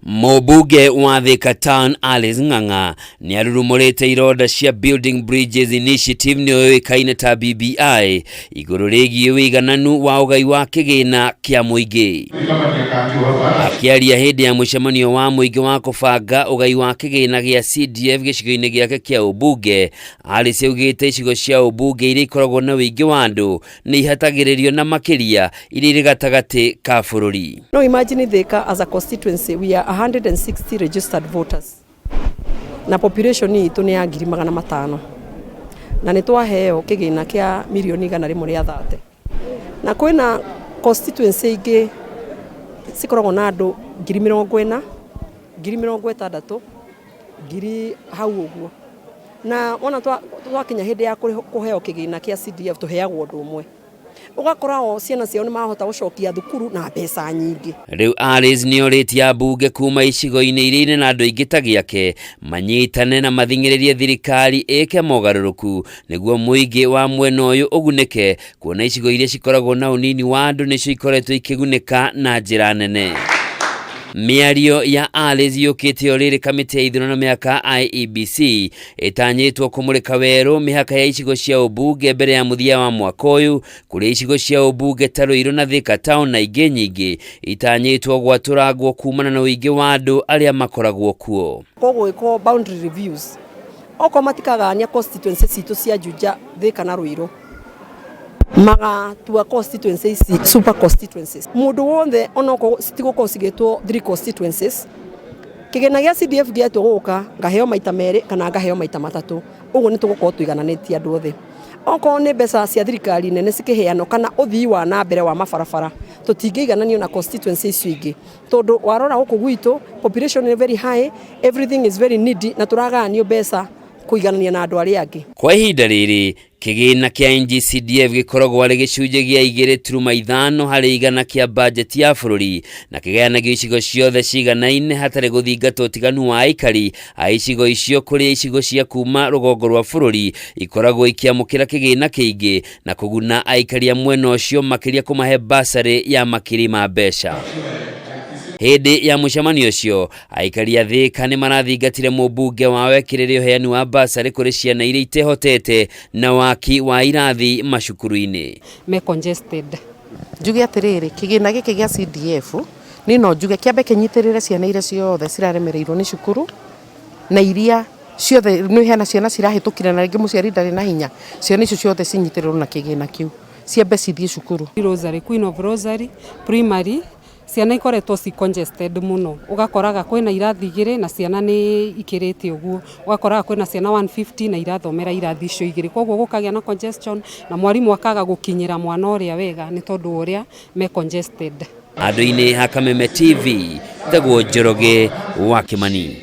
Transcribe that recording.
Mũmbunge wa Thika Town Alice Ng'ang'a nĩ arurumũrĩte ironda cia Building Bridges Initiative nĩyo yũĩkaine ta BBI igũrũ rĩgiĩ ũigananu wa ũgai wa kĩgĩna kĩa mũingĩ. Akĩaria hĩndĩ ya mũcemanio wa mũingĩ wa kũbanga ũgai wa kĩgĩna gĩa CDF gĩcigo-inĩ gĩake kĩa ũmbunge, Alice augĩte icigo cia ũmbunge iria ikoragwo na ũingĩ wa andũ nĩ ihatagĩrĩrio na makĩria iria irĩ gatagatĩ ka bũrũri. No imagine Thika as a constituency we are 160 registered voters na population itũ nĩ ya 500,000 na nĩ twaheo kĩgĩna kĩa mirioni 130, na kwĩna constituency ingĩ cikoragwo na andũ 40,000, 60,000, ngiri hau ũguo, na wona twakinya hĩndĩ ya kũheo kĩgĩna kĩa CDF tũheagwo ũndũ ũmwe, ũgakora o ciana ciao nĩ marahota gũcokia thukuru na mbeca nyingĩ. Rĩu Alice nĩ orĩtie ambunge kuma icigo-inĩ iria irĩ na andũ aingĩ ta gĩake manyitane na mathing'ĩrĩrie thirikari ĩke mogarũrũku nĩguo mũingĩ wa mwena ũyũ ũgunĩke, kuona icigo iria cikoragwo na ũnini wa andũ nĩcio ikoretwo ikĩgunĩka na njĩra nene. Mĩario ya Alice yũkĩte o rĩrĩ kamĩtĩ ya ithurano mĩhaka IEBC ĩtanyĩtwo kũmũrĩka werũ mĩhaka ya icigo cia ũmbunge mbere ya mũthia wa mwaka ũyũ, kũrĩa icigo cia ũmbunge ta Ruiru na Thika Town na ingĩ nyingĩ itanyĩtwo gwatũrangwo kumana na ũingĩ wa andũ arĩa makoragwo kuo. Kũgwĩkwo boundary reviews, okorwo matikagania constituency citũ cia Juja, Thika na Ruiru, magatua constituency ici super constituencies, mũndũ wothe onokorwo citigũkorwo cigĩtwo three constituencies, kĩgĩna gĩa CDF gĩatua gũka ngaheo maita merĩ kana ngaheo maita matatũ, ũguo nĩ tũgũkorwo tũigananĩtie andũ othe. Okorwo nĩ mbeca cia thirikari nene cikĩheanwo kana ũthii wa na mbere wa mabarabara, tũtingĩigananio na constituency icio ingĩ, tondũ warora gũkũ gwitũ population is very high, everything is very needy, na tũragayanio mbeca kũiganania na andũ arĩa angĩ. Kwa ihinda rĩrĩ kĩgĩna kĩa NGCDF gĩkoragwo arĩ gĩcunjĩ gĩa 2.5% kĩa bajeti ya bũrũri na kĩgayanagio icigo ciothe ciganaine hatarĩ gũthingatwo ũtiganu wa aikari a icigo icio, kũrĩa icigo cia kuma rũgongo rwa bũrũri ikoragwo ikĩamũkĩra kĩgĩna kĩingĩ na kũguna aikari a mwena ũcio makĩria kũmahe basarĩ ya makiri ma mbeca. Hĩndĩ ya mũcemanio ũcio aikari a Thika nĩ marathingatire mũmbunge wao ekĩrĩre ũheani wa basarĩ kũrĩ ciana iria itehotete na waki wa irathi macukuru-inĩ. Me congested. Njuge atĩrĩrĩ, kĩgĩna gĩkĩ gĩa CDF niĩ no njuge kĩambe kĩnyitĩrĩre ciana iria ciothe ciraremereirwo nĩ cukuru na iria ciothe nĩ hena ciana cirahĩtũkire na rĩngĩ mũciari ndarĩ na hinya, ciana icio ciothe cinyitĩrĩrwo na kĩgĩna kĩu ciambe cithiĩ cukuru. Rosary, Queen of Rosary Primary, ciana ikoretwo ci congested mũno, ũgakoraga kwĩna irathi igĩrĩ na ciana nĩ ikĩrĩte ũguo, ũgakoraga kwĩna ciana 150 na irathomera irathi icio igĩrĩ, koguo gũkagĩa na congestion na mwarimũ akaga gũkinyĩra mwana ũrĩa wega nĩ tondũ wa ũrĩa me congested. Handũ-inĩ ha Kameme TV, tagwo Njoroge wa Kimani.